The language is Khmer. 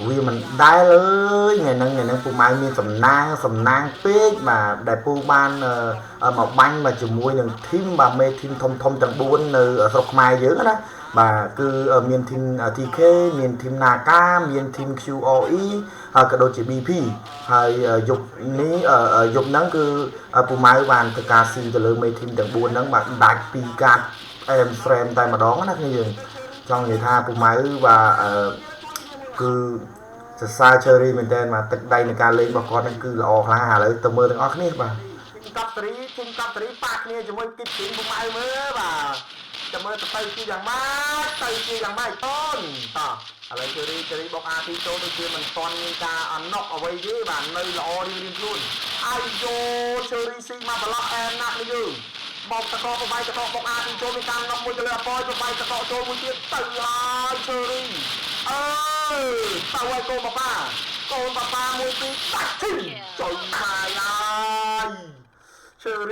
វាមិនដែលអើយថ្ងៃហ្នឹងថ្ងៃហ្នឹងពូម៉ៅមានសំណាងសំណាងពេកបាទដែលពូបានមកបាញ់បាទជាមួយនឹង team បាទមេ team ធំធំទាំង4នៅស្រុកខ្មែរយើងណាបាទគឺមាន team TK មាន team Naka មាន team QOE ហើយក៏ដូចជា BP ហើយយប់នេះយប់ហ្នឹងគឺពូម៉ៅបានធ្វើការស៊ីទៅលើមេ team ទាំង4ហ្នឹងបាទដាច់ពីកាត់អែម frame តែម្ដងណាគ្នាយើងចង់និយាយថាពូម៉ៅបាទគឺសរសើរ Cherry មែនតើបាទទឹកដៃនៃការលេងរបស់គាត់ហ្នឹងគឺល្អខ្លាំងហើយឥឡូវទៅមើលទាំងអស់គ្នាបាទកប់សេរី team កប់សេរីប៉ះគ្នាជាមួយគីបទីមពូម៉ៅមើលបាទចាំមើលទៅទៅជាយ៉ាងម៉េចទៅជាយ៉ាងម៉េចអូនតោះឥឡូវ Cherry Cherry បុក RT ចូលដូចជាមិនទាន់មានការអណុកអ្វីទេបាទនៅល្អរៀងរៀងខ្លួនអាយយោ Cherry ស៊ីមកប្រឡោះអែមណាស់នេះយើងបោកតកបបាយតកបុក RT ចូលមានការណុកមួយទៅលើអប៉យបបាយតកចូលមួយទៀតទៅហើយ Cherry អើទៅឲ្យកូនប៉ាប៉ាកូនប៉ាប៉ាមួយពីរដាច់ធីចុយម៉ាយហើយ Cherry។